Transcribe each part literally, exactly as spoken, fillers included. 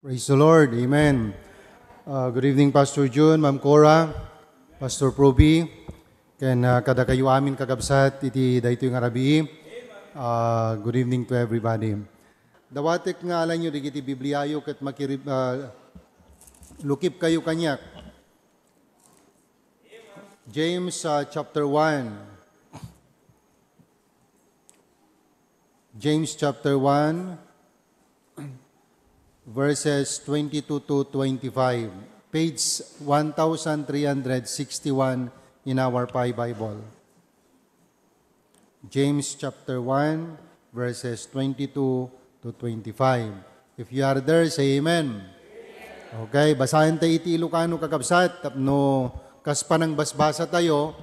Praise the Lord. Amen. Uh, good evening, Pastor Jun, Ma'am Cora, Pastor Proby, ken, uh, kadakayo amin kakabsat iti daytoy nga rabii. Uh, good evening to everybody. Dawatek nga alanyo dagiti Bibliayo ket makirib-, uh, lukipkayo kaniak. James, uh, chapter one. James chapter one, verses twenty-two to twenty-five. Page one thousand three hundred sixty-one in our Pi Bible. James chapter one, verses twenty-two to twenty-five. If you are there, say amen. Okay, basaen tayo iti Ilocano, kakabsat, tapno kas panangbasbasa tayo,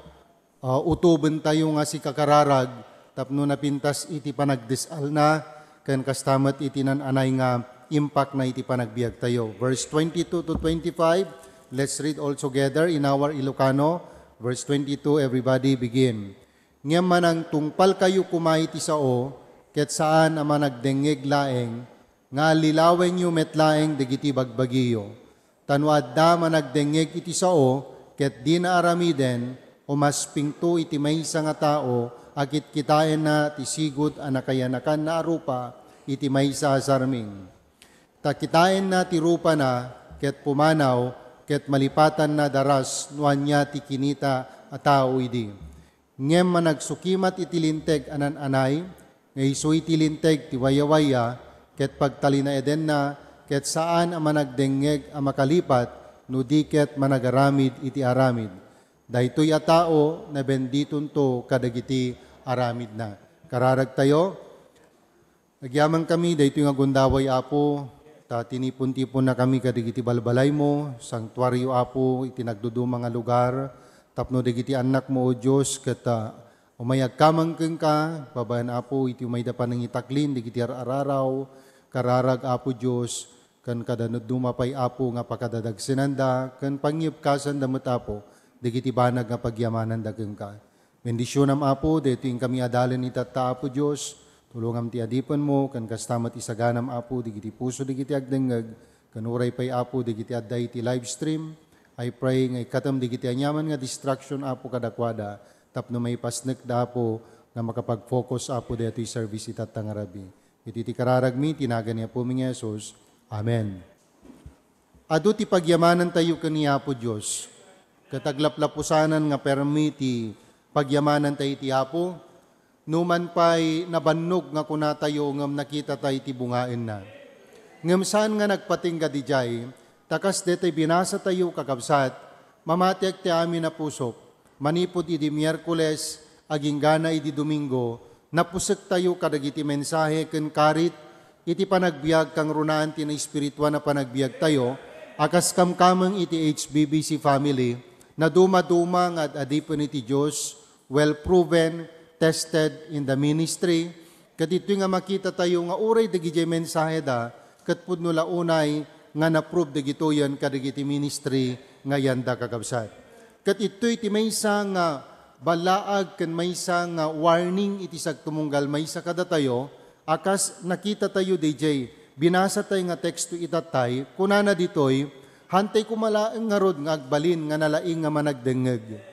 uh, utoben tayo nga sikakararag tapno napintas iti panagdis-alna, ken kasta met iti nan-anay nga impakna iti panagbiag tayo. Verse twenty-two to twenty-five, let's read all together in our Ilocano. Verse twenty-two, everybody begin. Ngem manangtungpalkayo koma iti sao, ket saan a managdengngeg laeng, nga allilawenyo met laeng dagiti bagbagiyo. Ta no adda managdengngeg iti sao ket dina aramiden, umaspingto iti maysa nga tao a kitkitaenna ti sigud a nakayanakanna a rupa iti maysa a sarming. Ta kitaenna ti rupana ket pumanaw, ket malipatanna daras no ania ti kinita a tao idi. Ngem managsukimat iti linteg a nan-anay, nga isu iti linteg ti wayawaya, ket pagtalinaedenna, ket saan a managdengngeg a makalipat no di ket managaramid iti aramid. Daytoy a tao, nabenditonto kadagiti aramidna. Kararagtayo, Agyamankami daytoy nga gundaway, Apo, ta tinipon-tiponnakami kadagiti balbalaymo, santuario, Apo, iti nagduduma nga lugar, tapno dagiti annakmo, O Dios, ket, ah, umayagkamang kenka, babaen, Apo, iti umayda panangitaklin dagiti ar-araraw, kararag, Apo Dios, ken kada nuduma pay, Apo, nga pakadadagsenanda, ken pangngipkasanda met, Apo, dagiti banag nga pagyamananda kenka. Bendisionam, Apo, daytoy inkami adalen itatta, Apo Dios. Tulongam ti adipenmo, ken kasta met isaganam, Apo, dagiti puso dagiti agdengngeg, ken uray pay, Apo, dagiti adda iti live stream. I pray nga ikkatem dagiti aniaman nga distraction, Apo, kadakuada, tapno maipasnekda, Apo, nga makapag-focus, Apo, daytoy service itatta nga rabii. Iti ti kararagmi, ti nagan ni Apomi nga Jesus. Amen. Adu ti pagyamanantayo ken ni Apo Dios, ket aglaplapusanan nga permi ti pagyamanantayo iti Apo, numan pay nabannog nga kunatayo ngem nakitatayo ti bungaenna. Ngem saan nga nagpatingga didiay, ta kas daytoy binasatayo, kakabsat, mamatiek ti amin a pusok, manipud idi Miyerkules agingga na idi Domingo, napusektayo kadagiti mensahe ken karit iti panagbiag kangrunaan ti naespirituan a panagbiagtayo a kas kamkameng iti H B B C family, nadumaduma nga ad-adipen iti Dios, well proven, tested in the ministry, ket ditoy nga makitatayo nga uray dagidiay mensaheda ket pudno la unay nga na-prove dagitoyen kadagiti ministry nga yanda, kakabsat. Ket ittoy ti maysa nga ballaag ken maysa nga warning iti sagtumunggal maysa kadatayo, a kas nakitatayo daydiay binasatay nga teksto itattay, kunana ditoy, "Hantay koma laeng ngarud nga agbalin nga nalaing nga managdengngeg."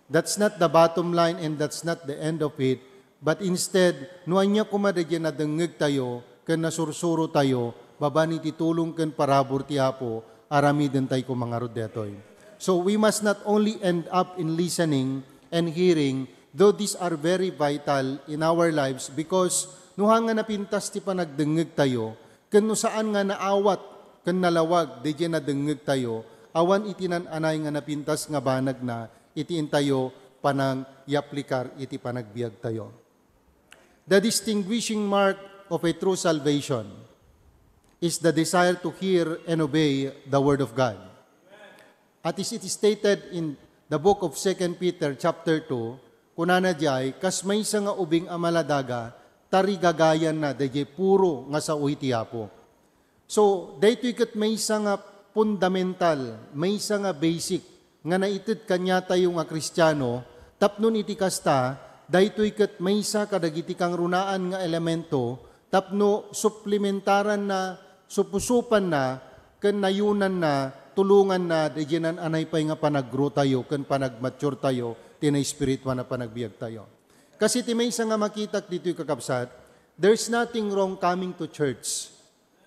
That's not the bottom line and that's not the end of it. But instead, no ania koma daydiay nadengngegtayo ken nasursurotayo babaen iti tulong ken parabur ti Apo, aramidentay koma ngarud daytoy. So we must not only end up in listening and hearing, though these are very vital in our lives, because no haan nga napintas ti panagdengngegtayo, ken no saan nga naawat ken nalawag daydiay nadengngegtayo, awan iti nan-anay nga napintas nga banagna iti intayo panangyaplikar iti panagbiagtayo. The distinguishing mark of a true salvation is the desire to hear and obey the Word of God. As it is stated in the book of Second Peter chapter two, kunana diay, "Kas maysa nga ubing a maladaga, tarigagayanna daydiay puro nga sao iti Apo." So, daytoy ket maysa nga fundamental, maysa nga basic nga naited kaniatayo nga Kristiano, tapno iti kasta, daytoy ket maysa kadagiti kangrunaan nga elemento tapno suplementaranna, supusupanna ken nayunanna, tulonganna, daydiay naan-anay pay nga panag-grow tayo ken panagmature tayo ti naespirituan a panagbiag tayo. Kasi ti maysa nga makitak ditoy, kakabsat, there's nothing wrong coming to church.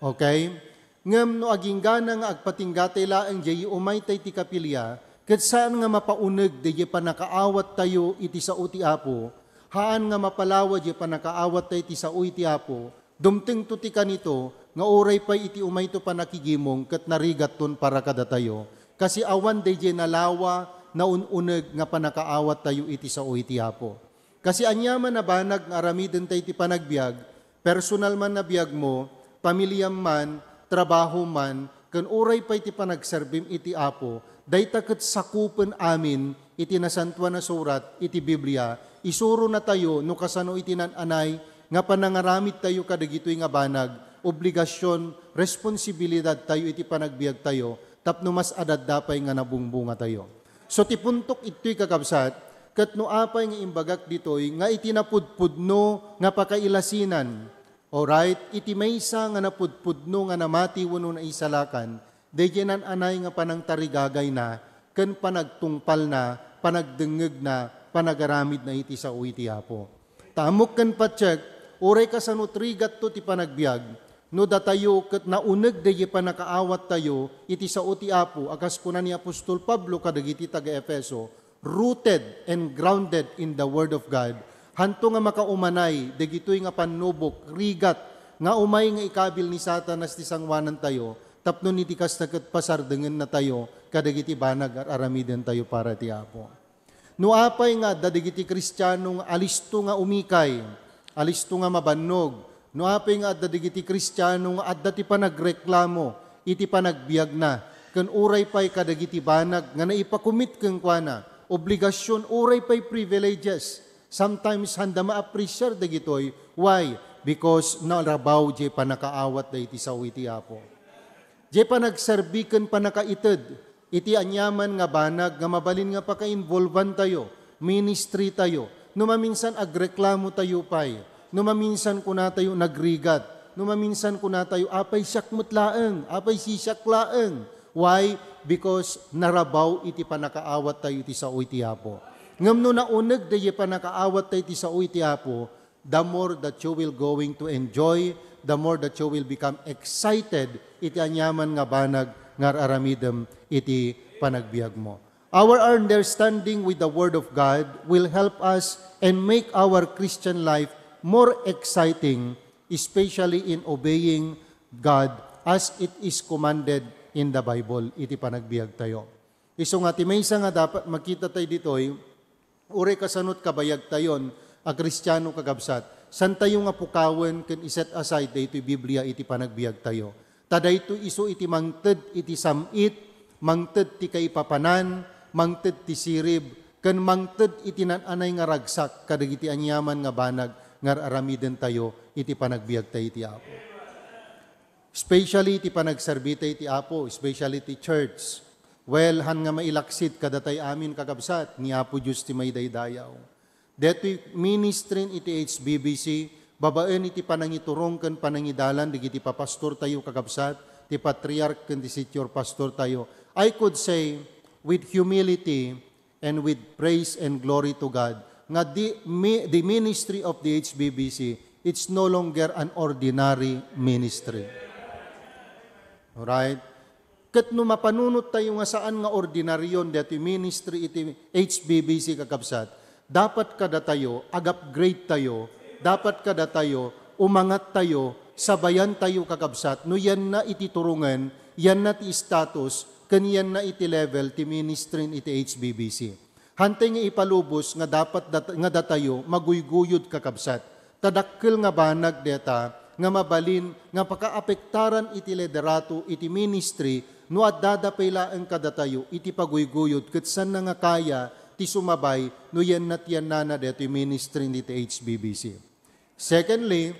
Okay? Ngem no aginggana nga agpatinggatay laeng diay umay tay ti kapilia, ket saan nga mapauneg daydiay pannakaawat tayo iti sao ti Apo, haan nga mapalawa diay pannakaawat tayo iti sao iti Apo, dumtengto ti kanito nga uray pay iti umayto pannakigimong ket narigatton para kadatayo. Kasi awan daydiay nalawa, naun-uneg nga pannakaawat tayo iti sao iti Apo. Kasi aniaman a banag nga aramiden tayo iti panagbiag, personal man a biagmo, pamiliam man, trabaho man, ken uray pay ti panagserbim iti Apo, dayta ket sakupen amin iti Nasantoan a Surat iti Biblia, isurona tayo no kasano iti naan-anay nga panangaramid tayo kadagitoy nga banag, obligasion, responsibilidad tayo iti panagbiag tayo, tapno mas adda pay nga nabungbunga tayo. So, ti puntok itoy, kakabsat, ket no apay nga imbagak ditoy nga iti napudpudno nga pakailasinan, alright, iti maysa nga napudpudno nga namati wenno naisalakan, daydiay naan-anay nga panangtarigagayna ken panagtungpalna, panagdengngegna, panagaramidna iti sao iti Apo. Ta ammok ken patiek, uray kasano ti rigatto ti panagbiag, no datayo ket nauneg daydiay pannakaawat tayo iti sao ti Apo, a kas kuna ni apostol Pablo kadagiti taga-Efeso, "Rooted and grounded in the Word of God." Hanto nga makaumanay dagitoy nga pannubok, rigat, nga umay nga ikabil ni Satanas ti sangoanan tayo, tapno iti kasta ket pasardengenna tayo kadagiti banag a aramiden tayo para ti Apo. No apay nga adda dagiti Kristiano nga alisto nga umikay, alisto nga mabannog, no apay nga adda dagiti Kristiano nga adda ti panagreklamo iti panagbiagna, ken uray pay kadagiti banag nga naipakumit kenkuana, obligasion, uray pay privileges, sometimes sanda ma-appreciate dagitoy. Why? Because narabaw diay pannakaawatda iti sao iti Apo. Diay panagserbi ken pannakaited iti aniaman nga banag nga mabalin nga pakainvolvantayo, ministry tayo. No maminsan agreklamo tayo pay, no maminsan kunatayo nagrigat, no maminsan kunatayo, "Apay siak met laeng, apay sisiak laeng." Why? Because narabaw iti pannakaawat tayo iti sao iti Apo. Ngem no nauneg daydiay pannakaawat tayo iti sao iti Apo, the more that you will going to enjoy, the more that you will become excited iti aniaman nga banag nga ar-aramidem iti panagbiagmo. Our understanding with the Word of God will help us and make our Christian life more exciting, especially in obeying God as it is commanded in the Bible iti panagbiag tayo. Isu nga ti maysa nga dapat makita tayo ditoy, uray kasano ti kabayag tayon a Kristiano, kakabsat, saan tayo nga pukawen ken i-set aside daytoy Biblia iti panagbiag tayo. Ta daytoy isu iti mangted iti sam-it, mangted ti kaipapanan, mangted ti sirib, ken mangted iti naan-anay nga ragsak kadagiti aniaman nga banag nga ar-aramiden tayo iti panagbiag tayo iti Apo. Especially iti panagserbi tayo iti Apo, especially ti church. Well, han nga mailaksid kadatay amin, kakabsat, ni Apo Dios ti maidaydayaw. Detoy ministry iti H B B C, babaen iti panangiturong ken panangidalan dagiti papastor tayo, kakabsat, ti patriarch ken ti senior pastor tayo. I could say, with humility, and with praise and glory to God, nga di, mi, the ministry of the H B B C, it's no longer an ordinary ministry. Alright? Ket no mapanunot tayo nga saan nga ordinaryon daytoy ministry iti H B B C, kakabsat, dapat kadatayo, ag-upgrade tayo, dapat kadatayo, umangat tayo, sabayan tayo, kakabsat, no yanna iti turongen, yanna ti status, ken yanna iti level ti ministry iti H B B C. Hantay nga ipalubos nga dapat dat-, nga datayo maguyguyod, kakabsat. Ta dakkel nga banag deta nga mabalin nga pakaapektaran iti liderato iti ministry no addada pay laeng kadatayo iti paguyguyod ket saanna nga kaya ti sumabay no yannat-yannana detoy ministry iti H B B C. Secondly,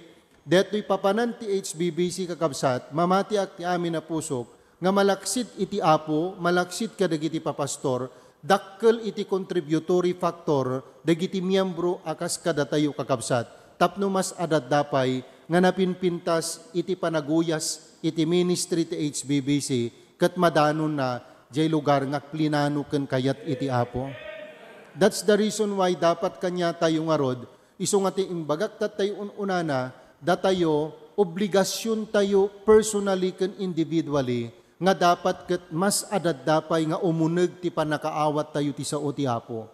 detoy papanan ti H B B C, kakabsat, mamatiak ti amin a pusok nga malaksid iti Apo, malaksid kadagiti papastor, dakkel iti contributory factor dagiti miyembro a kas kadatayo, kakabsat, tapno mas adda pay nga napinpintas iti panaguyas iti ministry ti H B B C ket madanonna jay lugar nga agplinano ken kayat iti Apo. That's the reason why dapat kaniatayo ngarud, isu nga ti imbagak tattay un-unana, datayo, obligasiontayo personally ken individually nga dapat ket mas adda pay nga umuneg ti pannakaawattayo ti sao ti Apo.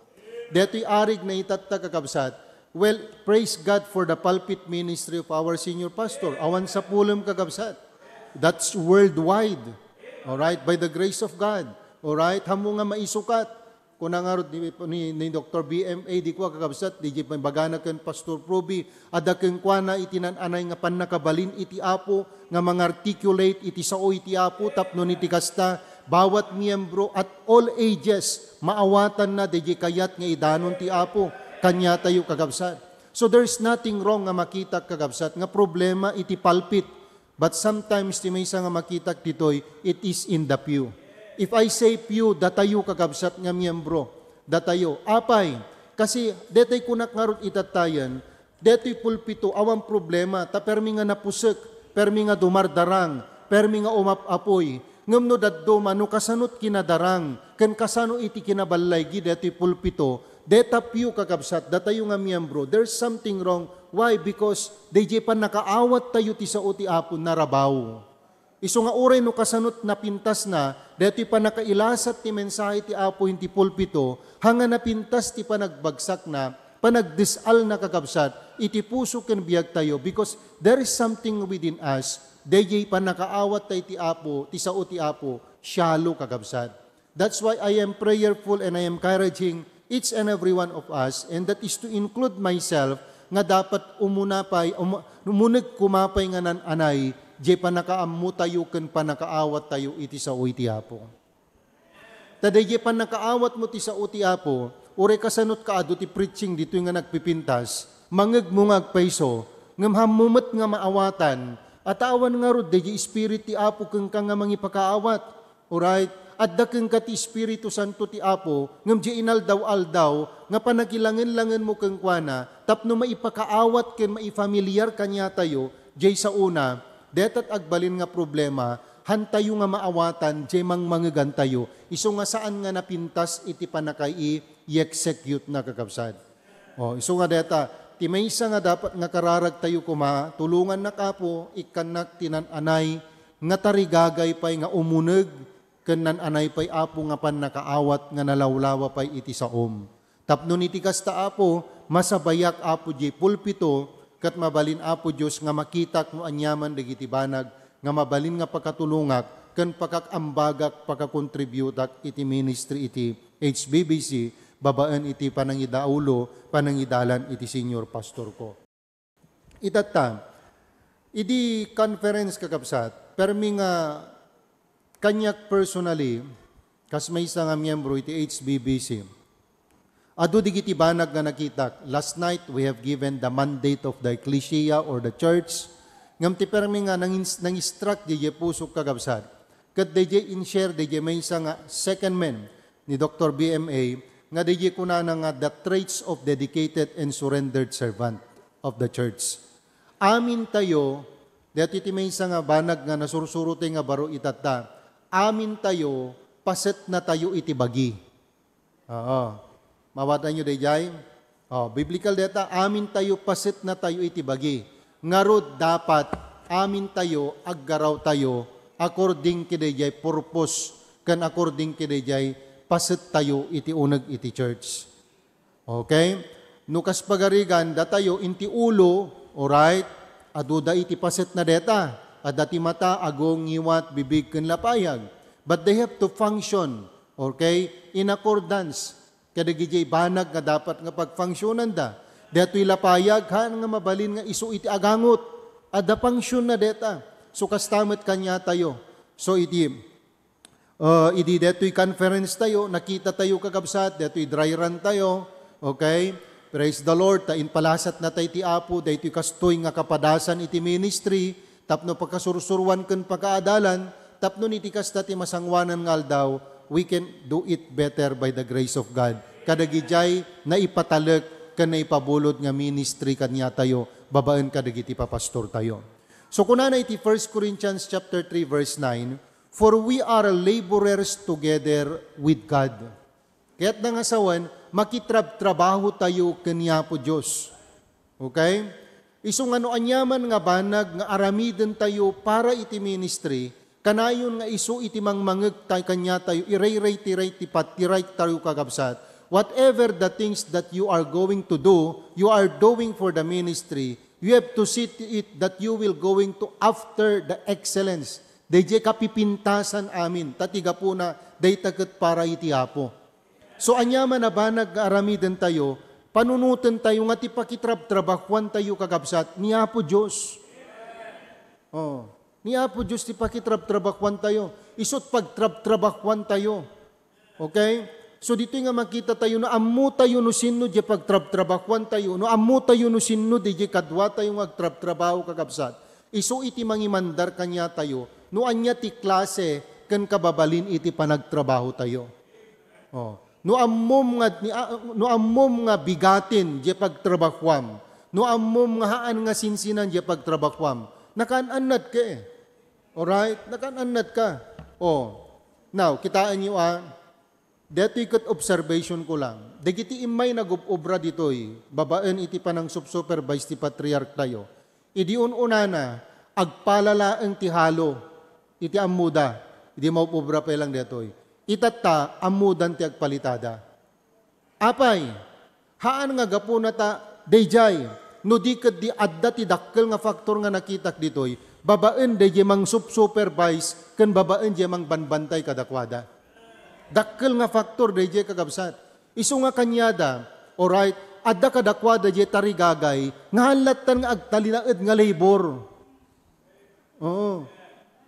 Detoy arig na itatta, kakabsat. Well, praise God for the pulpit ministry of our senior pastor. Awan sapulem, kakabsat. That's worldwide. All right? By the grace of God. All right? Hammo nga maisukat. Kuna ngarud ni, ni, ni Doctor B M A, di ko, kakabsat, di pagbagana ken Pastor Proby, adda kenkuana iti nan-anay nga pannakabalin iti Apo, nga mangarticulate iti sao iti Apo, tapno iti kasta, bawat miyembro at all ages, maawatanna daydi kayat nga idanon ti Apo, kaniatayo, kakabsat. So there's nothing wrong nga makitak, kakabsat, nga problema iti pulpit. But sometimes, ti maysa nga makitak ditoy, it is in the pew. If I say pew, datayo, kakabsat, nga miyembro. Datayo. Apay, kasi detay kunak ngarud itattayen, detoy pulpito, awan problema, ta permi nga napusek, permi nga dumardarang, permi nga umap-apoy. Ngem no dadduma, no kasanot kinadarang, ken kasano iti kinaballaygi detoy pulpito, deta pew, kakabsat, datayo nga miyembro, there's something wrong. Why? Because daydi pannakaawattayo ti sao ti Apo narabaw. Isu nga uray no kasanot napintasna, daytoy pannakailasat ti mensahe ti Apo iti pulpito, haan nga napintas ti panagbagsakna, panagdis-alna, kakabsat, iti puso ken biagtayo, because there is something within us, daydi pannakaawattayo ti Apo, ti sao ti Apo, shallow, kakabsat. That's why I am prayerful and I am encouraging each and every one of us, and that is to include myself, nga dapat umuna pay, um-, umuneg koma pay nga nan-anay, jay pannakaammotayo ken pannakaawattayo iti sao iti Apo. Ta dayjay pannakaawatmo ti sao ti Apo, uray kasanot kaadu ti preaching ditoy nga nagpipintas, mangegmo nga agpayso, ngem hammo met nga maawatan, a ta awan ngarud dayjay Spirit ti Apo kenka nga mangipakaawat. Alright? Adda kenka ti Espiritu Santo ti Apo, ngem jay inaldaw-aldaw nga panakilangen-langenmo kenkuana tapno maipakaawat ken maifamiliar kaniatayo, jay saona, detat agbalin nga problema, hantayo nga maawatan, jay mangmangegantayo. Isu nga saan nga napintas iti pannakay-i-execute na, kakabsat. O, isu nga deta, ti maysa nga dapat nga kararagtayo koma, tulongannak, Apo, ikkannak ti nan-anay nga tarigagay pay nga umuneg ken nan-anay pay, Apo, nga pannakaawat nga nalawlawa pay iti saom. Tapno iti kasta, Apo, masabayak, Apo, diay pulpito, ket mabalin, Apo Dios, nga makitak no aniaman dagiti banag nga mabalin nga pakatulongak ken pakakambagak, pakakontributak iti ministry iti H B B C babaen iti panangidaulo, panangidalan iti senior pastorko. Itatta, idi conference, kakabsat, permi nga kaniak personally, kas maysa nga miyembro iti H B B C, adu dagiti banag nga nakitak. Last night, we have given the mandate of the ecclesia or the church. Ngem ti permi nga nangins-, nangistruck diay pusok, kakabsat. Ket dayjay in-share dayjay maysa nga secondment ni Doctor B M A nga dayjay kunana nga the traits of dedicated and surrendered servant of the church. Amintayo, daytoy ti maysa nga banag nga nasursurotayo nga baro itatta, amintayo, pasetnatayo iti bagi. Oo. Mawatanyo dayjay? O, biblical deta, amintayo pasetnatayo iti bagi. Ngarud, dapat amintayo aggarawtayo according kadayjay purpose ken according kadayjay pasettayo iti uneg iti church. Okay? No kas pagarigan, datayo inti ulo, alright? Aduda iti pasetna deta. Adda ti mata, agung, ngiwat, bibig, ken lapayag. But they have to function, okay, in accordance kadagiti banag nga dapat nga pagfunctionanda. Daytoy lapayag, haan nga mabalin nga isu iti agangot. Adda functionna deta. So, kasta met kaniatayo. So, iti, uh, idi daytoy conference tayo, nakita tayo, kakabsat, daytoy dry run tayo. Okay? Praise the Lord. Ta inpalasatnatay ti Apo, daytoy kastoy nga kapadasan iti ministry. Tapno pakasursuroan ken pakaadalan, tapno iti kasta ti masangoanan nga aldaw, we can do it better by the grace of God. Kadagijay naipatalek ken naipabulod nga ministry kaniatayo, babaen kadagiti papastortayo. So, kunana iti First Corinthians chapter three, verse nine, "For we are laborers together with God." Kayatna nga sawen, makitrabtrabaho tayo ken ni Apo Dios. Okay? Isu nga no aniaman nga banag nga aramiden tayo para iti ministry, kanayon nga isu iti mangmangeg tay kaniatayo, irayray ti right ti pat-, ti right tayo kakabsat. Whatever the things that you are going to do, you are doing for the ministry, you have to see to it that you will going to after the excellence. Dayjay kapipintasan amin, ta ti gapuna, dayta ket para iti Apo. So, aniaman a banag nga aramiden tayo, panunoten tayo nga ti pakitrabtrabahuan tayo, kakabsat, ni Apo Dios. Oh, ni Apo Dios ti pakitrabtrabahuan tayo. Isut pagtrabtrabahuan tayo. Okay? So, ditoy nga makita tayo, no ammo tayo no sinno di pagtrabtrabahuan tayo, no ammo tayo no sinno di kadwa tayo nga agtrabtrabaho, kakabsat. Isu iti mangimandar kaniatayo, no ania ti klase ken kababalin iti panagtrabaho tayo. Oh. No ammom nga, ni, ah, no ammom nga bigatin di pagtrabahuam, no ammom nga haan nga sinsinan di pagtrabahuam, nakaan-annad ka eh. Alright? Nakaan-annad ka. Oh. Now, kitaen niyo ah, detoy ket observation ko lang. Dagiti immay nagub-obra ditoy, babaen iti panangsupsupervise ti patriark tayo. Idi un-unana, agpalalaeng ti halo iti ammoda, idi maub-obra pay lang detoy. Itatta, ammodan ti agpalitada. Apay, haan nga gapuna ta dayjay, no di ket di adda ti dakkel nga faktor nga nakitak ditoy, babaen dayjay mangsupsupervise ken babaen jay mangbanbantay kadakuada. Dakkel nga faktor dayjay, kakabsat. Isu nga kaniada, alright, adda kadakuada jay tarigagay nga hallattan nga agtalinaed nga labor. Oo.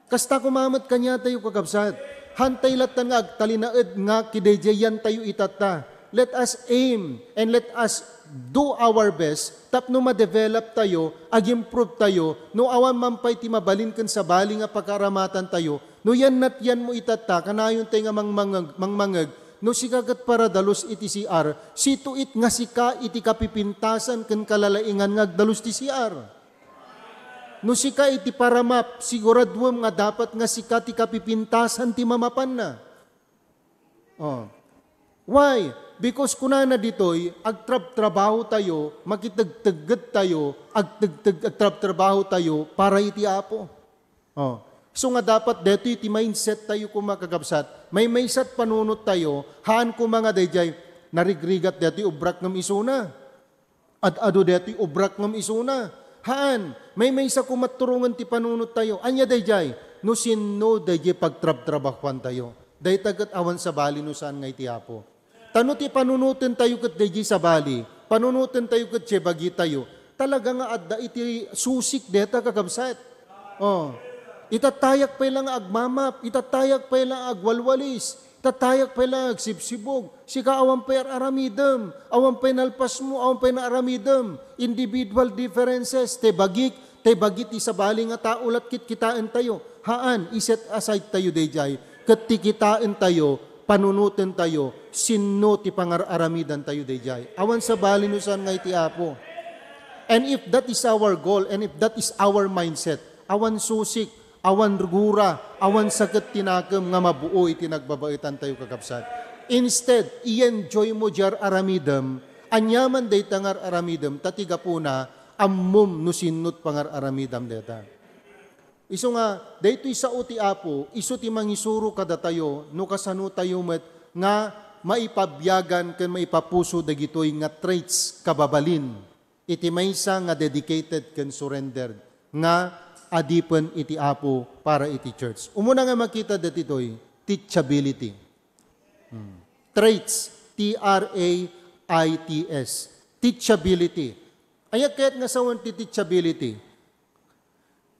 Kasta koma met kaniatayo, kakabsat. Hantay lattan nga agtalinaed nga kidaydayantayo itatta. Let us aim and let us do our best tapno ma-develop tayo, ag-improve tayo, no awan man pay ti mabalin ken sabali nga pakaaramatantayo, no yannat yanmo itatta, kanayon tay nga mangmangeg, mangmangeg, no sika ket paradalus iti C R, see to it nga sika iti kapipintasan ken kalalaingan nga agdalus ti C R. No sika iti paramap, siguraduem nga dapat nga sika ti kapipintasan ti mamapanna. Oh. Why? Because kunana ditoy, agtrabtrabaho tayo, makitegtegged tayo, agtegteg-, agtrabtrabaho tayo para iti Apo. Oh. So nga dapat detoy ti mindset tayo koma, kakabsat. Maymaysat panunot tayo, haan koma nga dayjay, narigrigat detoy obrak ngem isuna. Ad-adu detoy obrak ngem isuna. Haan, maymaysa koma turongen ti panunot tayo. Ania dayjay? No sinno dayjay pagtrabtrabahuan tayo. Dayta ket awan sabali no saan nga iti Apo. Ta no ti panunoten tayo ket dayjay sabali, panunoten tayo ket jay bagi tayo, talaga nga adda iti susik deta, kakabsat. Oh. Itatayak pay la nga agmamap, itatayak pay la nga agwalwalis, itatayak pay la nga agsibsibog. Sika awan pay ar-aramidem, awan pay nalpasmo, awan pay naaramidem. Individual differences, tay bagik, tay bagi ti sabali nga tao lat kitkitaen tayo. Haan, iset aside tayo dayjay. Ket ti kitaen tayo, panunoten tayo, sinno ti pangar-aramidan tayo dayjay. Awan sabali no saan nga iti Apo. And if that is our goal, and if that is our mindset, awan susik, awan rugura, awan saket ti nakem nga mabuo iti nagbabaetan tayo, kakabsat. Instead, i-enjoy mo diay aramidem, aniaman dayta nga aramidem, ta ti gapuna, ammom no sinnot pangar-aramidam dayta. Isu nga, daytoy sao ti Apo, isu ti mangisuro kadatayo no kasano tayo met nga maipabiagan ken maipapuso dagitoy nga traits, kababalin, iti maysa nga dedicated ken surrendered nga adipen iti Apo para iti church. Umuna nga makita dagitoy, teachability. Hmm. Traits, T R A I T S. Teachability. Ania kayat nga sawen ti teachability?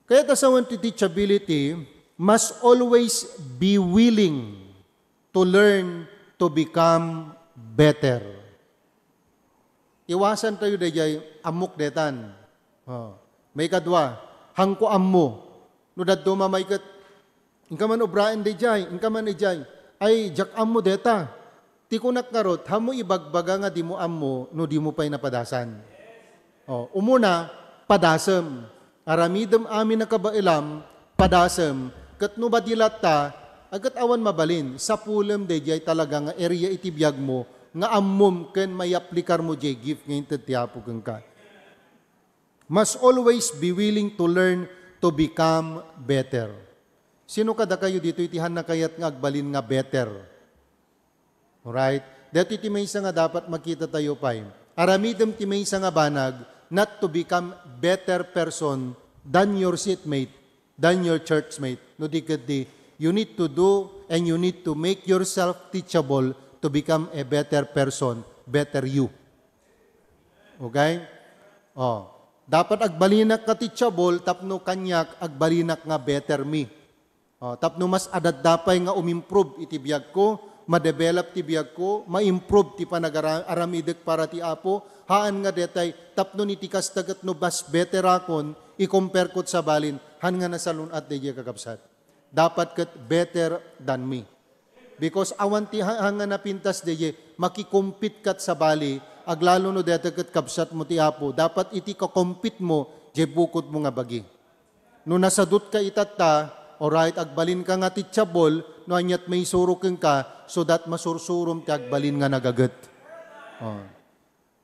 Kayat a sawen ti teachability, must always be willing to learn to become better. Iwasan tayo dayjay, "Ammok detan." Oh. Maikadua, "Haanko ammo." No dadduma maikut, "Inka man ubraen dayjay, inka man ijay." "Ay, diak ammo deta." Ti kunak ngarud, haanmo ibagbaga nga dimo ammo no dimo pay napadasan. Oh, umuna, padasem. Aramidem amin a kabaelam, padasem, ket no madi latta, a ket awan mabalin, sapulem daydiay talaga nga area iti biagmo nga ammom ken maiaplikarmo diay gift nga inted ti Apo kenka. Must always be willing to learn to become better. Sino kadakayo ditoy ti hanna kayat nga agbalin nga better? Alright? Daytoy ti maysa nga dapat makita tayo pay. Aramidem ti maysa nga banag, not to become better person than your seatmate, than your churchmate. No di ket di, you need to do and you need to make yourself teachable to become a better person, better you. Okay? Oh. Dapat agbalinak nga teachable tapno kaniak agbalinak nga better me. Oh, tapno mas adda pay nga umimprove iti biagko, ma-develop ti biagko, ma-improve ti panagara-, aramidek para ti Apo, haan nga detay, tapno iti kasta ket no mas better akon, i-compare kot sa balin, han nga nasalun-at daydiay kakabsat. Dapat ket better than me. Because awan ti ha-, han nga napintas daydiay, makikompete kat sa bali, aglalo no deta ket kabsat mo ti Apo. Dapat iti kakompete mo, diay bukod mo nga bagi. No nasadut ka itatta, alright, agbalin ka nga teachable, no aniat maisuro kenka, so that masursurom ti agbalin nga nagaget. Oh.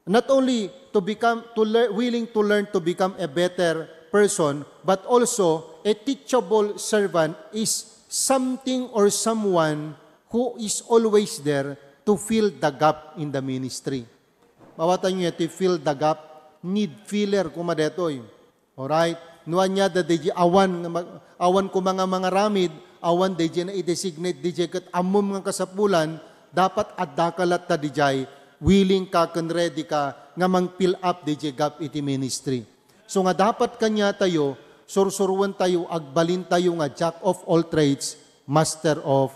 Not only to become, to lear-, willing to learn to become a better person, but also a teachable servant is something or someone who is always there to fill the gap in the ministry. Mawatan nyo ti fill the gap, need filler koma detoy. Alright? No ania da daydiay awan nga mag-, awan koma nga mangaramid, awan daydiay na-designate daydiay ket ammom nga kasapulan, dapat adda ka latta daydiay, willing ka ken ready ka nga mang-fill up daydiay gap iti ministry. So nga dapat kaniatayo, sursuruentayo, agbalintayo nga jack of all trades, master of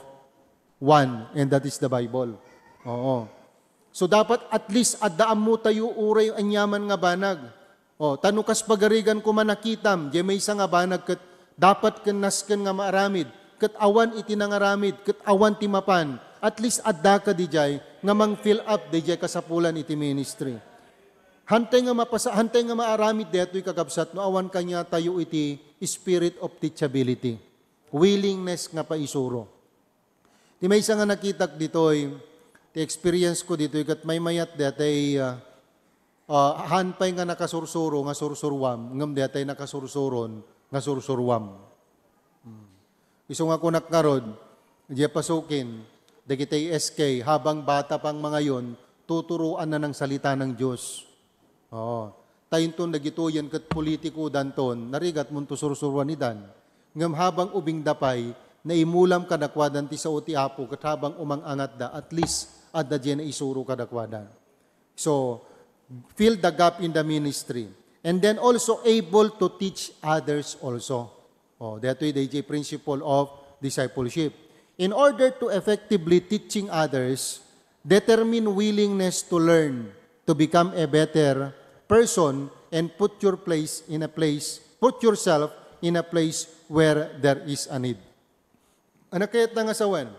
one, and that is the Bible. Oo. So dapat at least adda ammotayo uray aniaman nga banag. O, ta no kas pagarigan koma nakitam, diay maysa nga banag ket dapat ken nasken nga maaramid, ket awan iti nangaramid, ket awan ti mapan, at least adda ka didiay nga mang-fill up didiay kasapulan iti ministry. Hantay nga mapasa-, hantay nga maaramid daytoy kakabsat no awan kaniatayo iti spirit of teachability, willingness nga paisuro. Ti maysa nga nakitak ditoy, ti experience ko ditoy ket maymayat daytay, ah, ah, haan pay nga nakasursuro nga sursuruam, ngem daytay nakasursuron nga sursuruam. Hmm. Isu nga kunak ngarud, diay pasukin, dagiti S K, habang bata pang mangayon, tuturuan na ng salita ng Diyos. Oo. Ta inton dagitoyen ket politiko danton, narigat monto sursuruan idan. Ngem habang ubingda pay, naimulam kadakuadan ti sao ti Apo, ket habang umang-angatda, at least, adda diay naisuro kadakuada. So, fill the gap in the ministry. And then also able to teach others also. Oh, daytoy daydiay principle of discipleship. In order to effectively teaching others, determine willingness to learn, to become a better person, and put your place in a place, put yourself in a place where there is a need. Ania kayatna nga sawen?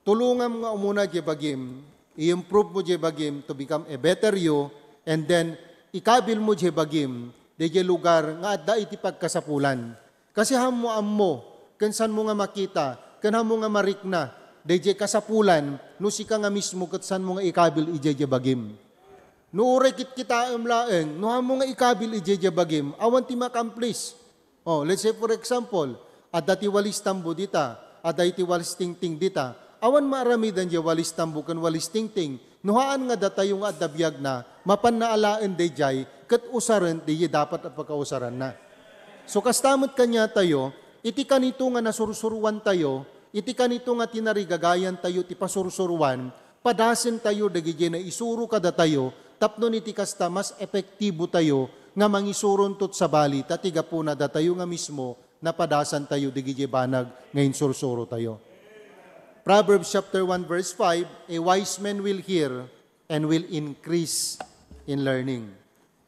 Tulongam nga umuna diay bagim, i-improve mo diay bagim to become a better you, and then ikabil mo diay bagim, diay lugar nga adda iti pagkasapulan. Kasi hanmo ammo, ken sanmo nga makita, ken hanmo nga marikna, diay kasapulan, no sika nga mismo ket sanmo nga ikabil idiay bagim. No uray kitkitaem laeng, no hanmo nga ikabil idiay bagim, awan ti ma-accomplish. Oh, let's say for example, adda ti walis tambo dita, adda iti walis tingting dita. Awan maaramiden diay walis tambo ken walis tingting. No haan nga datayo nga adda biagna, mapanna alaen daydiay, ket usaren diay dapat a pagkausaranna. So, kasta met kaniatayo, iti kanito nga nasursuruantayo, iti kanito nga tinarigagayantayo ti pasursuruan, padasentayo dagiti naisuro kadatayo, tapno iti kasta, mas epektibotayo nga mangisuro inton sabali, ta ti gapuna datayo nga mismo, napadasantayo dagiti banag nga insursurotayo. Proverbs chapter one verse five, "A wise man will hear and will increase in learning,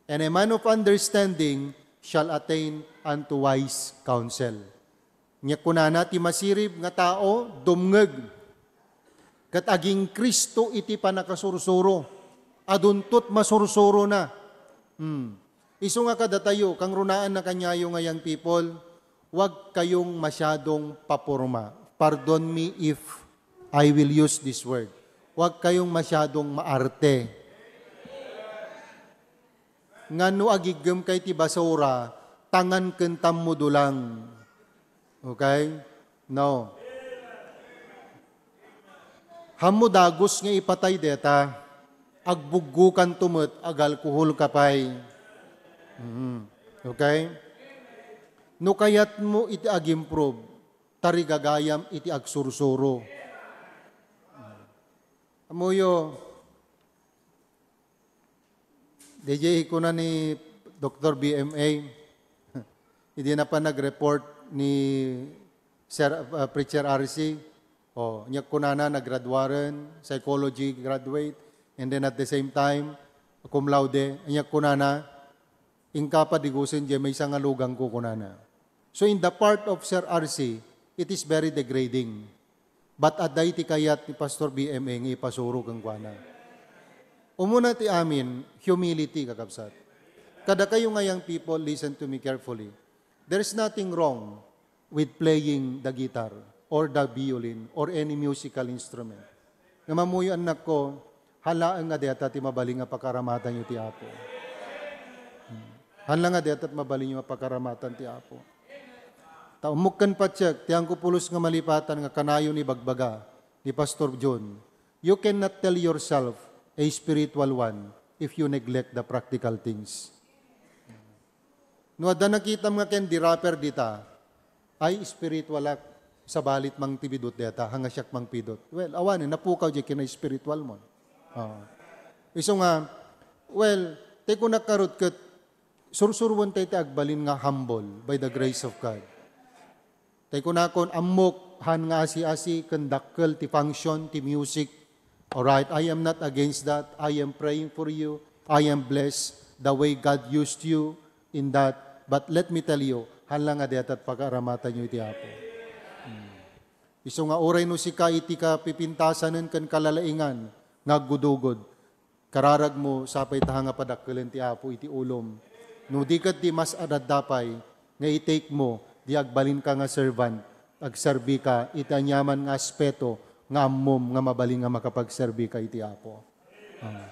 and a man of understanding shall attain unto wise counsel." Nia kunana, ti masirib nga tao, dumngeg, ket aging-increase-to iti pannakasursuro. Adunto ti masursurona. Hmm. Isu nga kadatayo, kangrunaanna kaniayo nga young people, huwag kayong masyadong paporma. Pardon me if I will use this word. Huwag kayong masyadong maarte. Nga no agiggem kay ti basura, tangan ken tammudo lang. Okay? No. Hammo dagus nga ipatay deta, agbuggokanto met, agalkohol ka pay. Mhm. Okay? No kayatmo iti agimprove, tarigagayam iti agsursuro. Amuyo, D J, kuna ni Doktor B M A, idi na pa nag-report ni Sir, uh, Preacher R C, oh, nya kunana, naggraduaren, psychology graduate, and then at the same time, cum laude, nya kunana, "Inka pa digusen, di maysa nga lugang ko," kunana. So in the part of Sir R C, it is very degrading. But adda iti kayat ni Pastor B M A nga ipasuro kenkuana. Umuna ti amin, humility, kakabsat. Kadakayo nga young people, listen to me carefully. There's nothing wrong with playing the guitar or the violin or any musical instrument. Nga mamuyo, annakko, halaeng nga deta ti mabalin nga pakaaramatanyo ti Apo. Hmm. Hala nga deta ti mabalinyo nga pakaramatan ti Apo. Ta ummukken patiek, ti angko pulos nga malipatan nga kanayon ibagbaga ni Pastor John, "You cannot tell yourself a spiritual one if you neglect the practical things." No adda nakitam nga candy wrapper dita, "Ay, spiritualak, sabalit mangtibidot deta, hanga siak mangpidot." Well, awanen, napukaw di kina-spiritual mo. Oo. Isu nga, well, tay kunak karot ket sursuroen tay ti agbalin nga humble by the grace of God. Tay kunakon, ammok, han nga asi-asi, ken dakkel ti function, ti music. Alright, I am not against that. I am praying for you. I am blessed the way God used you in that. But let me tell you, hala nga deta ti pakaaramatanyo iti Apo. Hmm. Isu nga uray no sika iti kapipintasanen ken kalalaingan nga aggudugod, kararagmo, sapay ta nga padakkelen ti Apo iti ulom. No di ket di mas adda pay nga i-take mo, di agbalinka nga servant, agserbika iti aniaman nga aspeto nga ammom nga mabalin nga makapagserbika iti Apo. Ah.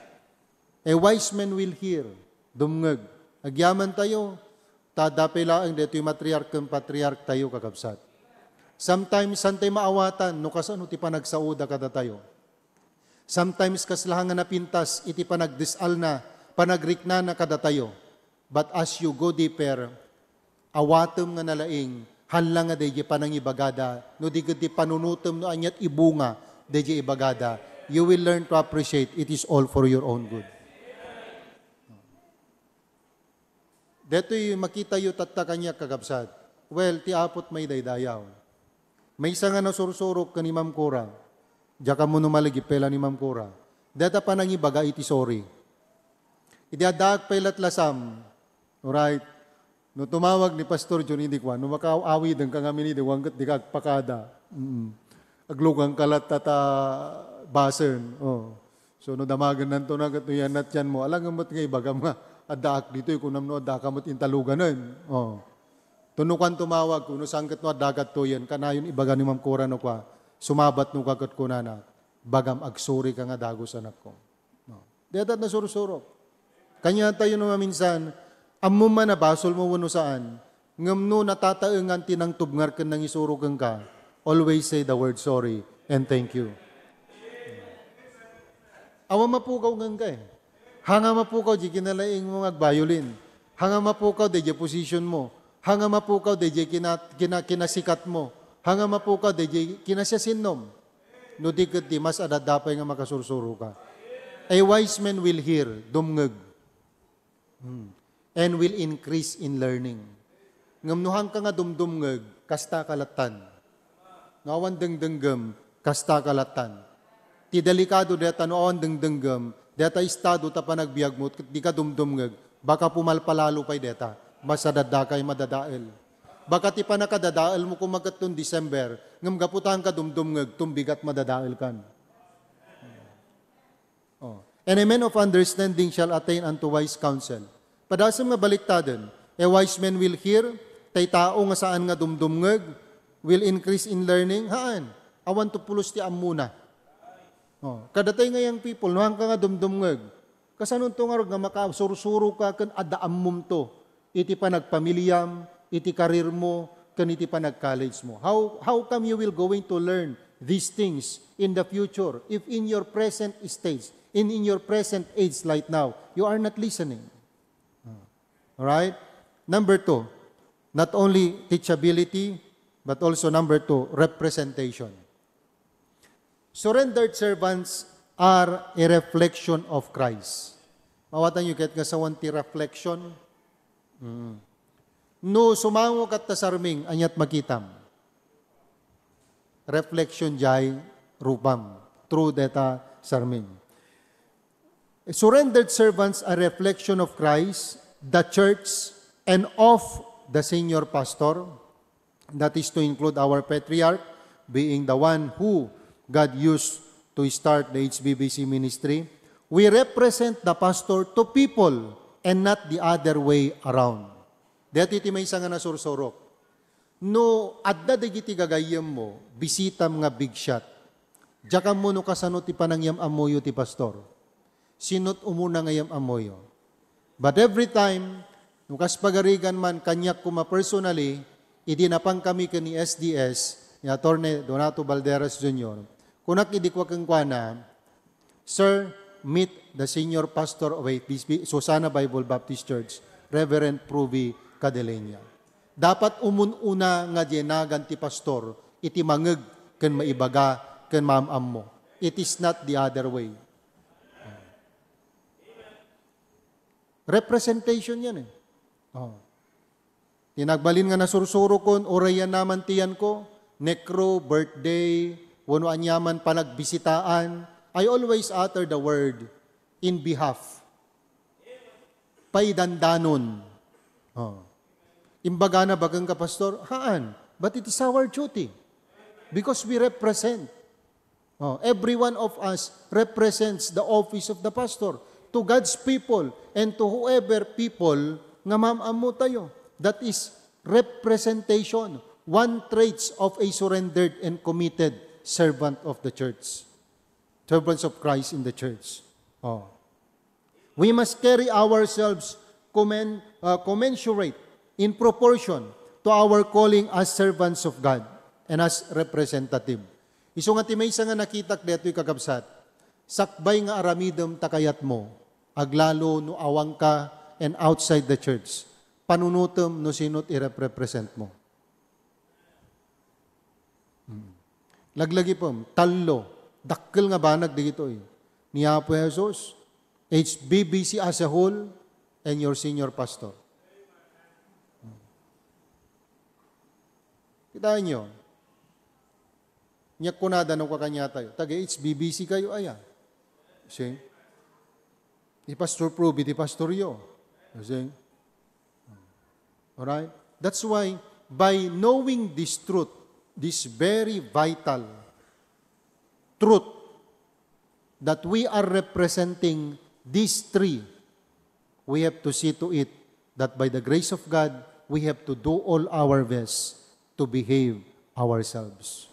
A wise man will hear, dumngeg. Agyamantayo, ta adda pay laeng daytoy matriark ken patriark tayo, kakabsat. Sometimes, saan tayo maawatan no kasano ti panagsaoda kadatayo. Sometimes, kasla nga napintas iti panagdis-alna, panagriknana kadatayo. But as you go deeper, awatem nga nalaing, hala nga daydi panangibagada, no di ket di panunotem no aniat ibunga daydi ibagada, you will learn to appreciate it is all for your own good. Detoy makitayo tatta kaniak, kakabsat. Well, ti Apo't maidaydayaw. Maysa nga nasursurok ken ni Ma'am Cora. Diak ammo no malagip pay la ni Ma'am Cora. Deta panangibaga iti sorry. Idi addaak pay latlasam, alright, no tumawag ni Pastor John, idi kua, no makaaw-awiden ka ngamin idi, wan ket di ka agpakada. Mm. Aglugang ka latta ta basen. Oh. So, no damagennanto na ket no yan natyan mo, ala nga met nga ibagam nga, "Addaak ditoy," kunam no, "Addaka met intaluganen." Oh. To no kuan tumawag, kuno, "Saan ket no adda kadtoyen?" Kanayon ibaga ni Ma'am Cora no kua, sumabat no ka ket kunana, "Bagam agsuri ka nga dagus, anakko." No. Deta nasursurok. Kaniatayo no maminsan, ammom man a basol mo wenno saan, ngem no natataengan ti nangtubngar ken nangisuro kenka, always say the word sorry and thank you. Awan mapukaw ngem ka eh. Hanga mapukaw di kinalaing mo nga agbayolin. Hanga mapukaw di position mo. Hanga mapukaw di kina, kina, kinasikat mo. Hanga mapukaw di kinasiasinnom. No di ket di, mas adda pay nga makasursuro ka. A wise man will hear, dumngeg. Hmm. And will increase in learning. Ngem no hangka nga dumdumngeg, kasta ka lattan. No awan dengdenggem, kasta ka lattan. Ti delikado deta no awan dengdenggem, deta estado ta panagbiag mo, ket di ka dumdumngeg, baka pumalpalalo pay deta. Mas adda kay madadael. Baka ti panakadadael mo koma ket ton December, ngem gapu ta hangka dumdumngeg, tumbigat madadael kan. Oh. "And a man of understanding shall attain unto wise counsel. Padasem nga baliktaden, a wise man will hear, tay tao nga saan nga dumdumngeg, will increase in learning, haan, awan to pulos ti ammona. Oh, kadatay nga young people, no, haanka nga dumdumngeg, kasano to ngarud nga makasursuroka ken adda ammom to iti panagpamiliam, iti karirmo, ken iti panag-college mo? How, how come you will going to learn these things in the future if in your present stage, in, in your present age right now, you are not listening? All right? Number two, not only teachability, but also number two, representation. Surrendered servants are a reflection of Christ. Mawatan yo ket nga sawan ti reflection? Mm. No sumango kat ta sarming, aniat makitam? Reflection jay rupam through deta sarming. Surrendered servants are reflection of Christ, the church, and of the senior pastor. That is to include our patriarch, being the one who God used to start the H B B C ministry. We represent the pastor to people and not the other way around. Daytoy ti maysa nga nasursurok. No adda dagiti gagayyemmo, bisitam nga big shot. Diak ammo no kasano ti panangyam-ammoyo ti pastor. Sinot umuna nga yam-ammoyo. But every time, no kas pagarigan man, kaniak koma personally, idi napankami ken ni S D S, ni Attorney Donato Balderas Junior, kunak idi kua kenkuana, "Sir, meet the senior pastor of H B C, Susana Bible Baptist Church, Reverend Pruvi Cadeleña." Dapat umun-una nga diay nagan ti pastor iti mangeg ken maibaga ken maam-ammo. It is not the other way. Representation yan eh. Oh. Ti nagbalin nga nasursurokon, uray yan naman ti yanko, nekro, birthday, wenno aniaman panagbisitaan, I always utter the word in behalf. Paidandanon. Oh. Imbagana, "Bakenka, Pastor?" Haan. But it is our duty. Because we represent. Oh, every one of us represents the office of the pastor to God's people and to whoever people nga maam-ammo tayo. That is representation, one traits of a surrendered and committed servant of the church, servants of Christ in the church. Oh. We must carry ourselves commen-, uh, commensurate in proportion to our calling as servants of God and as representative. Isu nga ti maysa nga nakitak daytoy, kakabsat, sakbay nga aramidem ta kayatmo, aglalo no awanka and outside the church, panunotem no sino ti represent mo. Hmm. Laglagipem, tallo, dakkel nga banag dagitoy. Ni Apo Jesus, H B B C as a whole, and your senior pastor. Hmm. Kitaenyo, nia kunada no kakaniatayo, "Taga H B B C kayo, aya?" See? Ni Pastor Proby, ti pastoryo. See? Alright? That's why, by knowing this truth, this very vital truth, that we are representing these three, we have to see to it that by the grace of God, we have to do all our best to behave ourselves.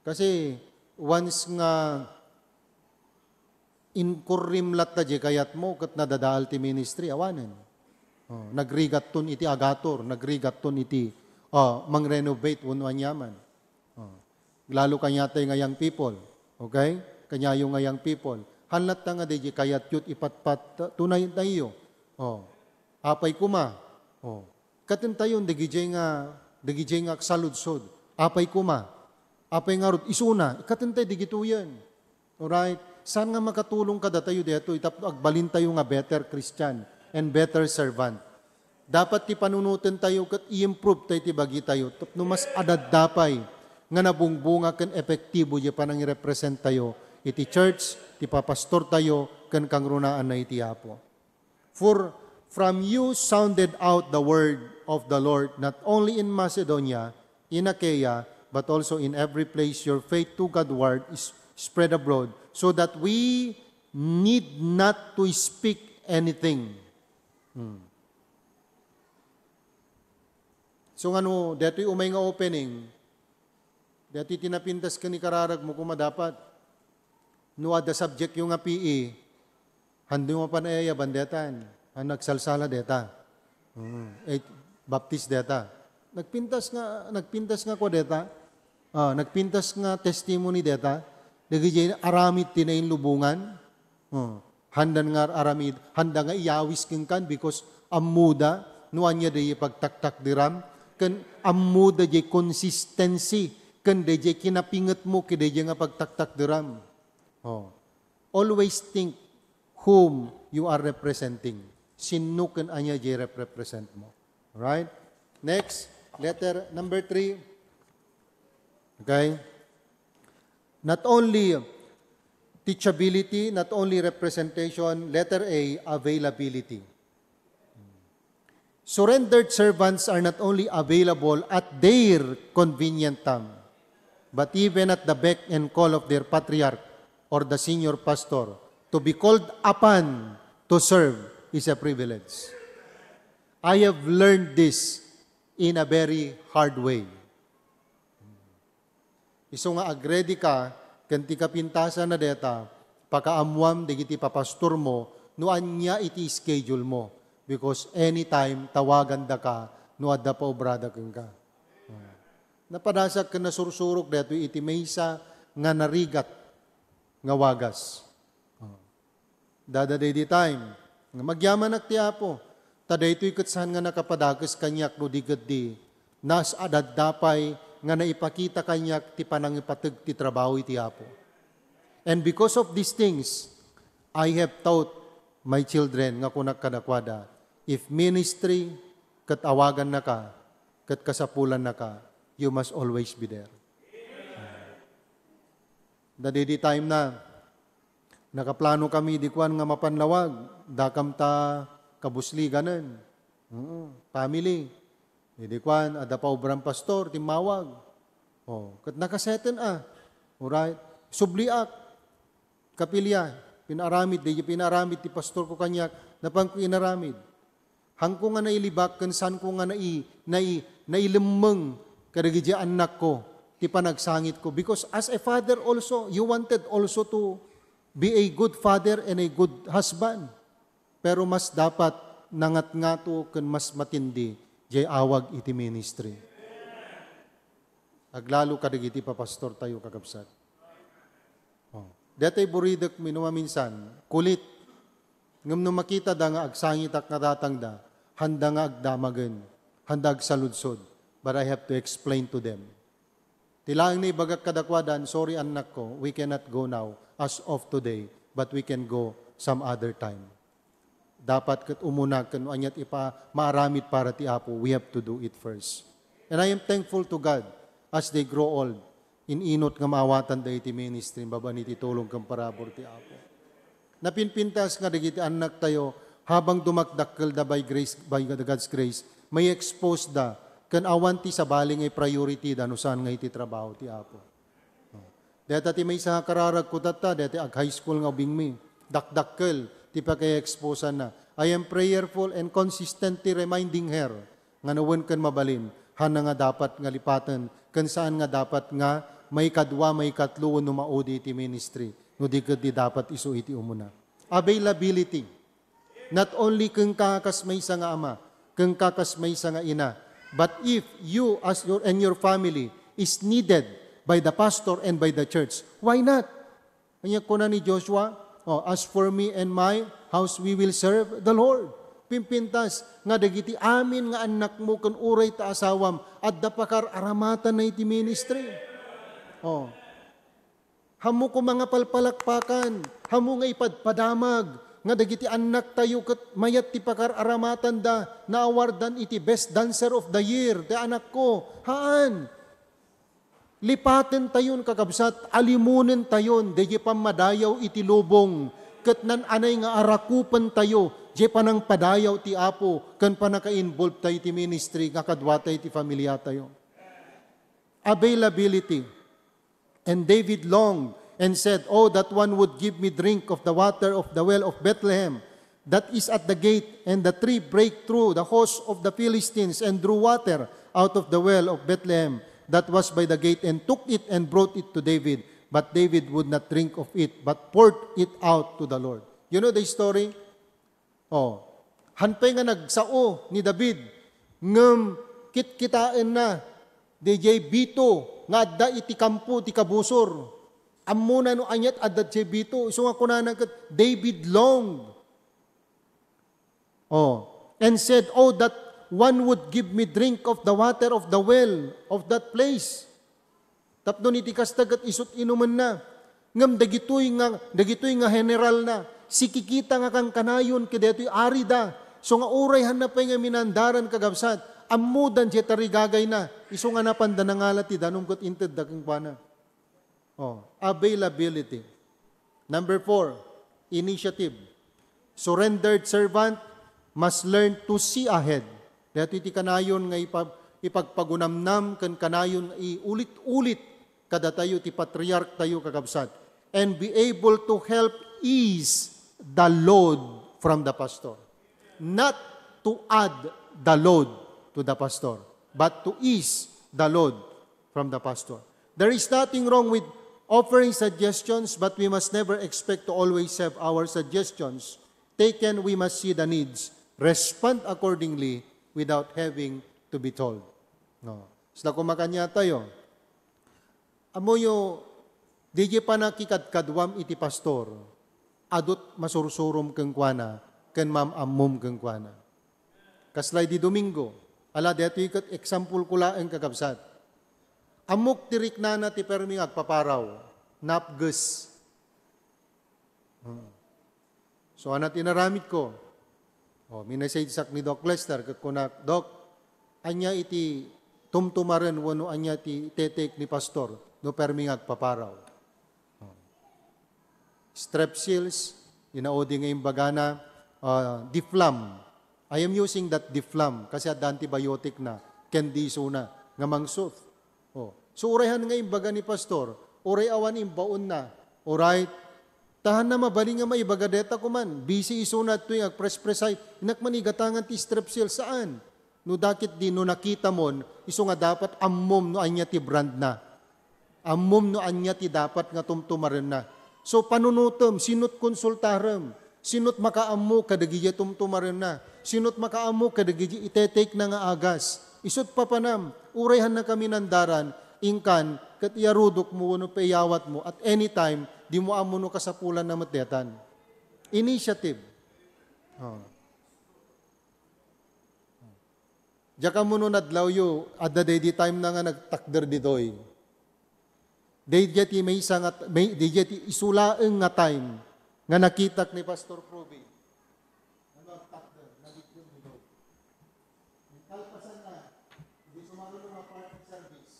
Kasi once nga inkurrim latta diay kayatmo ket nadadaal ti ministry, awanen. Oh, nagrigatton iti agator, nagrigatton iti, oh, mangrenovate wenno aniaman. Oh. Lalo kaniatayo nga young people. Okay? Kaniayo nga young people. Haan latta nga diay kayatyo ti ipatpat, tunay tayo. Oh. Apay koma. Oh. Katentayon dagidiay nga, dagidiay nga agsaludsod. Apay koma. Apay ngarud isuna. Katentay dagitoyen. Alright? Saan nga makatulong kadatayo daytoy tapno agbalintayo nga better Christian and better servant? Dapat ti panunotentayo ket i-improve tayo ti bagitayo tapno mas adda pay nga nabungbunga ken epektibo diay panangirepresentayo iti church, ti papastortayo, ken kangrunaanna iti Apo. For from you sounded out the word of the Lord, not only in Macedonia, in Achaia, but also in every place your faith to Godward is spread abroad, so that we need not to speak anything. Hmm. So, nga no, detoy umay nga opening, detoy ti napintas ken ikararagmo koma dapat. No adda subject yo nga P E, handa yo mapan ayaban detan. Ah, nagsalsala deta. Hmm. Eh, baptis deta. Nagpintas nga, nagpintas nga kua deta. Ah, nagpintas nga testimony deta. Dagiti aramid ti nainlubongan. Oh, handan nga aramid, handa nga iyawis kenkan because ammoda no ania daydiay pagtaktakderam, ken ammoda diay consistency ken daydiay kinapingetmo kadaydiay nga pagtaktakderam. Oh. Always think whom you are representing. Sinno ken ania diay representmo. Right? Next, letter number three. Okay? Not only teachability, not only representation, letter A, availability. Surrendered servants are not only available at their convenient time, but even at the beck and call of their patriarch or the senior pastor. To be called upon to serve is a privilege. I have learned this in a very hard way. Isu nga agredi ka ken ti kapintasan na deta, pakaammuam dagiti papastormo no ania iti schedule mo, because anytime tawaganda ka no adda paobrada kenka. Napadasak ken nasursurok daytoy iti maysa nga narigat nga wagas. Dada daydi time nga magyamanak ti Apo, ta daytoy ket saan nga nakapadakes kaniak no di ketdi nas adadda pay nga naipakita kaniak ti panangipateg ti trabaho iti Apo. And because of these things, I have taught my children nga kunak kadakuada, if ministry ket awagannaka, ket kasapulannaka, you must always be there. Daydi time na, nakaplano kami di kuan nga mapanlawag, dakam ta kabusliganen. Mm, family. Idi kuan, adda paobran pastor, timmawag. Oh, ket nakaseten a. Alright. Subliak. Kapilya, pinaaramid, di pinaaramid ti pastor ko kaniak, napanko inaramid. Hanko nga nailibak ken sanko nga nai-, nai-, nailemmeng kadagiti annakko ti panagsangitko. Because as a father also, you wanted also to be a good father and a good husband. Pero mas dapat nangatngato ken mas matindi diay awag iti ministry. Aglalo kadagiti papastortayo, kakabsat. Oh. Daytoy buridek mi no maminsan, kulit. Ngem no makitada nga agsangitak nga tatangda, handa nga agdamagen, handa agsaludsod. But I have to explain to them. Ti laeng nga ibagak kadakuada, "Sorry, annakko, we cannot go now as of today, but we can go some other time." Dapat ket umuna ken no aniat ipa-, maaramid para ti Apo, we have to do it first. And I am thankful to God as they grow old. In-inut nga maawatanda iti ministry, babaen iti tulong ken parabur ti Apo. Napinpintas nga dagiti annaktayo, habang dumakdakkelda by grace, by God's grace, mai-expose da ken awan ti sabali nga priority da no saan nga iti trabaho ti Apo. Dayta ti maysa nga kararagko tatta, dayta ag-high school nga ubingmi. Dakdakkel ti paki-exposanna. I am prayerful and consistently reminding her nga no wen ken mabalin, hana nga dapat nga lipaten, ken saan nga dapat nga maikadua, maikatlo wenno maudi iti ministry, no di ketdi dapat isu iti umuna. Availability. Not only kenka kas maysa nga ama, kenka kas maysa nga ina, but if you as your, and your family is needed by the pastor and by the church, why not? Ania kuna ni Joshua, "Oh, as for me and my house, we will serve the Lord." Pimpintas nga dagiti amin nga annakmo ken uray ta asawam, adda pakar-aramatanna iti ministry. Oh. Hammo koma nga palpalakpakan, hammo nga ipadpadamag nga dagiti annaktayo ket mayat ti pakar-aramatanda, naawardan iti Best Dancer of the Year ti anakko. Haan. Lipatentayon, kakabsat, alimonentayon daydi pammadayaw iti lubong, ket naan-anay nga arakupentayo diay panangpadayaw ti Apo ken pannaka-involvetayo iti ministry nga kaduata iti familiatayo. Availability. And David longed and said, "Oh, that one would give me drink of the water of the well of Bethlehem, that is at the gate, and the three brake through the host of the Philistines and drew water out of the well of Bethlehem that was by the gate and took it and brought it to David. But David would not drink of it, but poured it out to the Lord. You know the story? Oh, hanpay nga nagsao ni David, ngem kitkitaenna didiay bito nga adda iti kampo ti kabusor. Ammona no aniat adda didiay bito. Isu nga kunana ket, "David longed." Oh, and said, "Oh, that one would give me drink of the water of the well of that place." Tapno iti kasta ket isut inumenna. Ngem dagitoy nga, dagitoy nga general na, sikikita nga kankanayon kadaytoy ari da. So nga uray hanna pay nga minandaran, kakabsat, ammodan diay tarigagayna. Isu nga napanda nangala ti danum ket intedda kenkuana. Oh, availability. Number four, initiative. Surrendered servant must learn to see ahead. Daytoy ti kanayon nga ipa-, ipagpagunamnam ken kanayon nga iulit-ulit kadatayo ti patriark tayo, kakabsat, and be able to help ease the load from the pastor. Not to add the load to the pastor, but to ease the load from the pastor. There is nothing wrong with offering suggestions, but we must never expect to always have our suggestions taken. We must see the needs, respond accordingly without having to be told. No. Sila kumakanya tayo. Ammoyo, didiay panakikadkaduam iti pastor, adut masursurom kenkuana, ken maam-ammom kenkuana. Kasla idi Domingo, ala, daytoy ket example ko laeng, kakabsat. Ammok ti riknana ti permi nga agpaparaw, napges. Hmm. So, anat inaramid ko. Oh, minessage sak ni Doc Lester, ket kunak, "Doc, ania iti tumtumaren wenno ania ti ite-take ni pastor no permi nga agpaparaw?" Oh. Strepsils, inaudi nga imbagana, ah, Deflam. I am using that Deflam kasi adda antibiotic na, ken di isuna nga mangsuth. Oh. So, uray han nga imbaga ni pastor, uray awan imbaonna. Alright? Ta hanna mabalin nga maibaga deta kuman. Busy isuna ditoy nga agprespresay. Innak man igatangan ti Strepsil, saan? No dakit di, no nakitamon, isu nga dapat ammom no ania ti brand na. Ammom no ania ti dapat nga tumtumarenna. So, panunotem, sinot konsultarem, sinot makaammo kadagiti tumtumarenna, sinot makaammo kadagiti ite-take na nga agas. Isut papanam, uray hannaka minandaran, inkan, ket iyarudokmo wenno paiyawatmo at any time, dimo ammo no kasapulanna met detan. Initiative. Oh. Diak ammo no nadlawyo, adda daydi time na nga nagtakder ditoy. Daydiay ti maysa nga t-, may, daydiay ti isu laeng nga time nga nakitak ni Pastor Proby. Ano, nagtakder, nagitdem ditoy. Kalpasan na, hindi sumaruno nga part of service.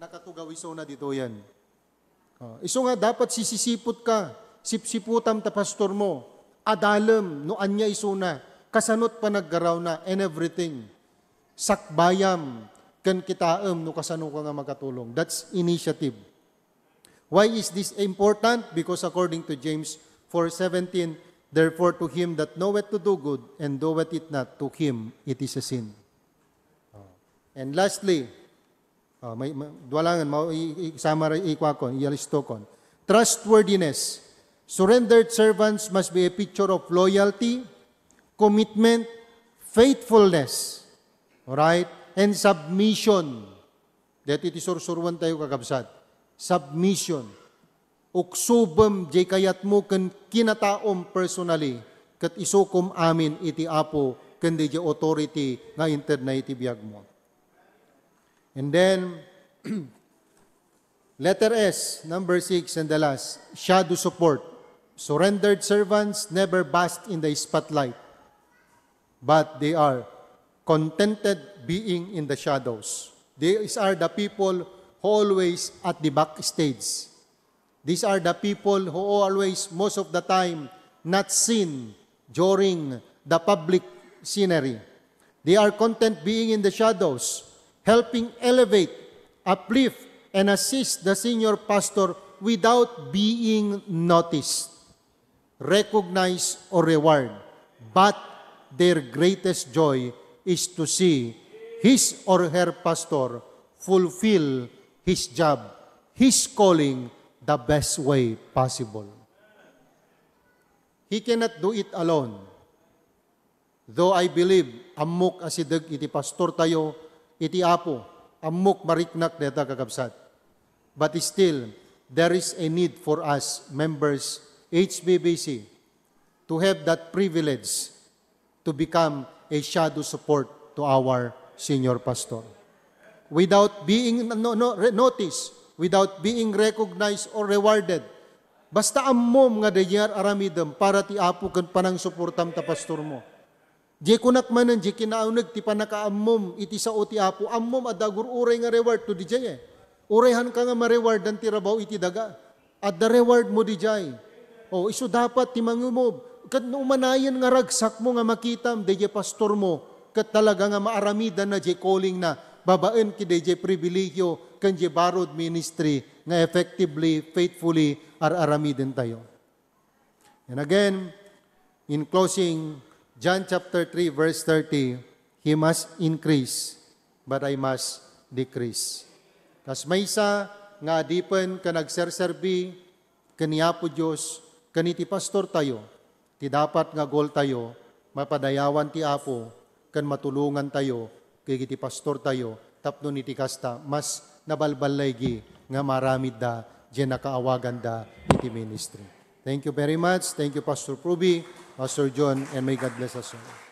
Nakatugaw isuna ditoyen. Oh, isu nga dapat sisisiputka, sipsiputam ta pastormo, adalem no ania isuna, kasanot panaggarawna, and everything. Sakbayam, ken kitaem no kasanoka nga makatulong. That's initiative. Why is this important? Because according to James four seventeen, "Therefore to him that knoweth to do good and doeth it not, to him it is a sin." Oh. And lastly, Ah, may, may, dua langen, mao, i-, i-, summary, ikuakon, iyalistokon. Trustworthiness. Surrendered servants must be a picture of loyalty, commitment, faithfulness. Alright? And submission. Daytoy ti sursuroen tayo, kakabsat. Submission. Uksobem jay kayatmo ken kinataom personally, ket isukom amin iti Apo ken diay authority nga intedna iti biagmo. And then, letter S, number six and the last, shadow support. Surrendered servants never bask in the spotlight, but they are contented being in the shadows. These are the people who always at the backstage. These are the people who always, most of the time, not seen during the public scenery. They are content being in the shadows, helping elevate, uplift, and assist the senior pastor without being noticed. recognize, or reward, but their greatest joy is to see his or her pastor fulfill his job, his calling, the best way possible. He cannot do it alone. Though I believe, ammok a sideg iti pastortayo, iti Apo, ammok mariknak dayta, kakabsat. But still, there is a need for us, members, H B B C, to have that privilege to become a shadow support to our senior pastor. Without being no, no, re-, noticed, without being recognized or rewarded, basta ammom nga daydiay aramidem para ti Apo ken panangsuportam ta pastormo. Diay kunak manen, diay kinauneg ti pannakaammom iti sao ti Apo, ammom adda agur-uray nga reward to didiay, eh. Uray haanka nga marewardan ti rabaw iti daga. Adda reward mo didiay. O, isu dapat ti mangumob. Ket no umanayen nga ragsakmo nga makitam daydiay pastormo, ket talaga nga maaramidanna diay callingna, babaen ket daydiay pribilegio ken diay borrowed ministry nga effectively, faithfully ar-aramidentayo. And again, in closing, John chapter three, verse thirty, "He must increase, but I must decrease." Kas maysa nga adipen ken agserserbi ken ni Apo Dios ken iti pastortayo, ti dapat nga goaltayo, mapadayawan ti Apo ken matulongantayo ken iti pastortayo tapno iti kasta, mas nabalballigi nga maaramidda diay nakaawaganda iti ministry. Thank you very much. Thank you, Pastor Pruby, Pastor John, and may God bless us all.